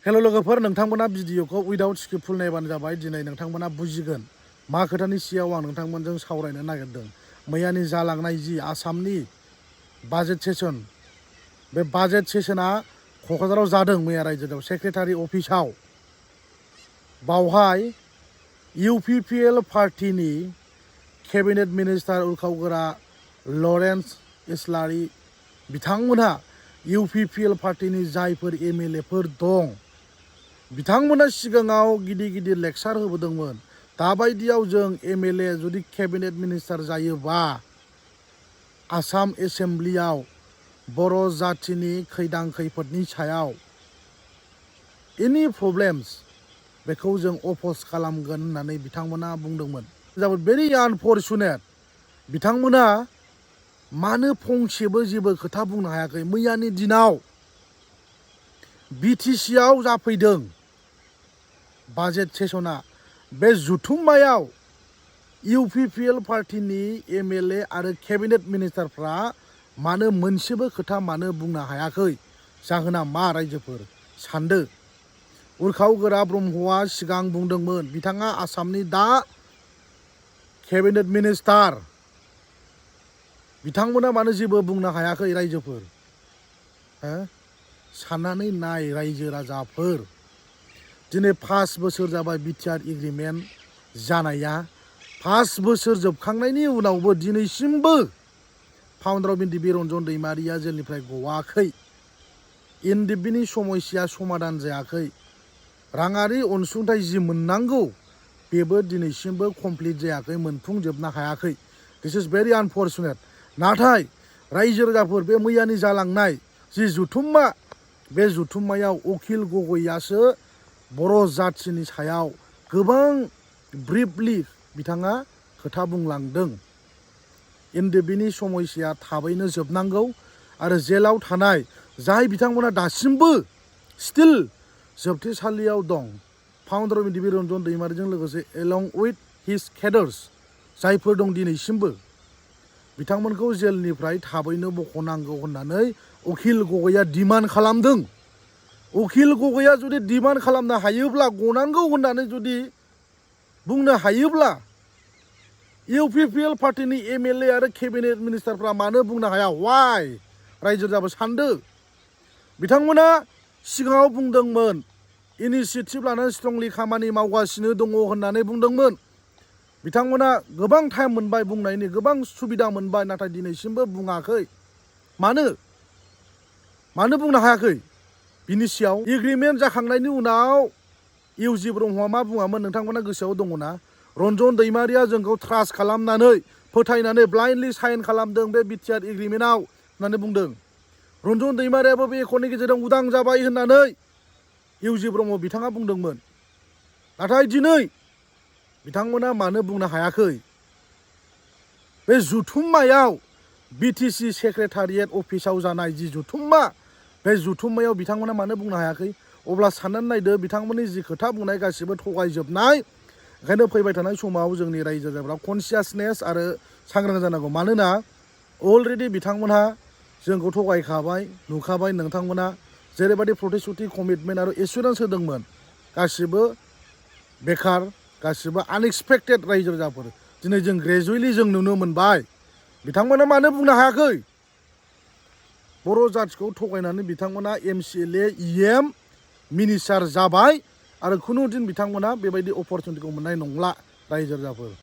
Hello लोगोफोर नोंथांमोना भिडिअखौ उइदाउट स्क्रिप्ट फुल नायबानो जाबाय। दिनै नोंथांमोना बुजिगोन मा खोथानि सायाव आं नोंथांमोनजों सावरायनो नागिरदों। मैयानि जालांनाय जि आसामनि बाजेट सेसन, बे बाजेट सेसना क'क्राझाराव जादों। मैया रायजोआव सेक्रेटारि अफिसाव बावहाय इउपिपिएल पार्टिनि केबिनेट मिनिस्टार उरखावगोरा लरेन्स इस्लारि बिथांमोनहा इउपिपिएल पार्टिनि जायफोर एमएलएफोर दं बिथांमोना सिगाङाव गिदिर गिदिर लेक्सार होबोदोंमोन। दाबायदियाव जों एमएलए जुदि केबिनेट मिनिस्टार जायोबा आसाम एसेम्ब्लियाव बर' जाथिनि खैदां खैफोदनि सायाव एनि प्रब्लेम्स बेखौ जों अपोज खालामगोन होननानै बिथांमोना बुंदोंमोन। जाबाय भेरि आनफर्चुनेट, बिथांमोना मानो फंसेबो जेबो खोथा बुंनो हायाखै। मैयानि दिनाव बिटिसिआव जाफैदों बाजेट सेसना। बे जुथुम्मायाव इउपिपिएल पार्टिनि एमएलए आरो केबिनेट मिनिस्टारफ्रा मानो मोनसेबो खोथा मानो बुंनो हायाखै? जाहोना मा रायजोफोर सानदो। उरखावगोरा ब्रह्मआ सिगां बुंदोंमोन बिथाङा आसामनि दा केबिनेट मिनिस्टार, बिथांमोना मानो जेबो बुंनो हायाखै रायजोफोर? साननानै नाय रायजो राजाफोर, दिनै 5 बोसोर जाबाय बिटिआर एग्रिमेन्ट जानाया। 5 बोसोर जोबखांनायनि उनावबो दिनैसिमबो फाउन्डार अफ एनडिबि रन्जन दैमारिया जेलनिफ्राय गवाखै। एनडिबिनि समस्या समाधान जायाखै। राङारि अनसुंथाइ जि मोननांगौ बेबो दिनैसिमबो कमप्लिट जायाखै, मोनफुंजोबनो हायाखै। दिस इज भेरि आनफर्चुनेट। नाथाय रायजो राजाफोर, बे मैयानि जालांनाय जि जुथुम्मा, बे जुथुम्मायाव अखिल गगैयासो बर' जाथिनि सायाव गोबां ब्रिफलि बिथाङा खोथा बुंलांदों। एनडिबिनि समस्या थाबैनो जोबनांगौ आरो जेलाव थानाय जाय बिथांमोना दासिमबो स्टिल जोबथेसालियाव दं, फाउन्डार अफ एनडिबि रन्जन दैमारिजों लोगोसे एलं उइथ हिज केडार्स जायफोर दं दिनैसिमबो, बिथांमोनखौ जेलनिफ्राय थाबैनो बख'नांगौ होननानै अखिल गगैया डिमान्ड खालामदों। अखिल गगैया जुदि डिमान्ड खालामनो हायोब्ला, गनांगौ होननानै जुदि बुंनो हायोब्ला, इउपिपिएल पार्टिनि एमएलए आरो केबिनेट मिनिस्टारफ्रा मानो बुंनो हाया? वाइ? रायजो जाबो सानदो। बिथांमोना सिगाङाव बुंदोंमोन इनिसियेटिभ लानानै स्ट्रंलि खामानि मावगासिनो दङ होननानै बुंदोंमोन। बिथांमोना गोबां टाइम मोनबाय बुंनायनि, गोबां सुबिदा मोनबाय, नाथाय दिनैसिमबो बुङाखै। मानो बुंनो हायाखै? बिनि सायाव एग्रिमेन्ट जाखांनायनि उनाव इउजि ब्रह्मआ मा बुङामोन नोंथांमोना गोसोआव दङना? रन्जन दैमारिया जोंखौ ट्रास्ट खालामनानै फोथायनानै ब्लाइन्डलि साइन खालामदों बे बिटिआर एग्रिमेन्टआव होननानै बुंदों। रन्जन दैमारियाबो बे एकर्डनि गेजेरजों उदां जाबाय होननानै इउजि ब्रह्म बिथाङा बुंदोंमोन। नाथाय दिनै बिथांमोना मानो बुंनो हायाखै? बे जुथुम्मायाव बिटिसि सेक्रेटारियेट अफिसाव जानाय जि जुथुम्मा, बे जुथुम्मायाव बिथांमोना मानो बुंनो हायाखै? अब्ला साननानै नायदो, बिथांमोननि जि खोथा बुंनाय गासिबो थगायजोबनाय। ओंखायनो फैबाय थानाय समाव जोंनि रायजो राजाफ्रा कनसियासनेस आरो सांग्रां जानांगौ। मानोना अलरेडि बिथांमोनहा जोंखौ थगायखाबाय, नुखाबाय। नोंथांमोना जेरैबायदि प्रतिश्रुति, कमिटमेन्ट आरो एसुरेन्स होदोंमोन, गासिबो बेकार, गासिबो आनएक्सपेक्टेड रायजो राजाफोर। दिनै जों ग्रेजुवेलि जों नुनो मोनबाय बिथांमोना मानो बुंनो हायाखै? बर' जाथिखौ थगायनानै बिथांमोना एमसिएलए इएम मिनिस्टार जाबाय आरो खुनु दिन बिथांमोना बेबायदि अपरचुनिटिखौ मोननाय नंला रायजो राजाफोर।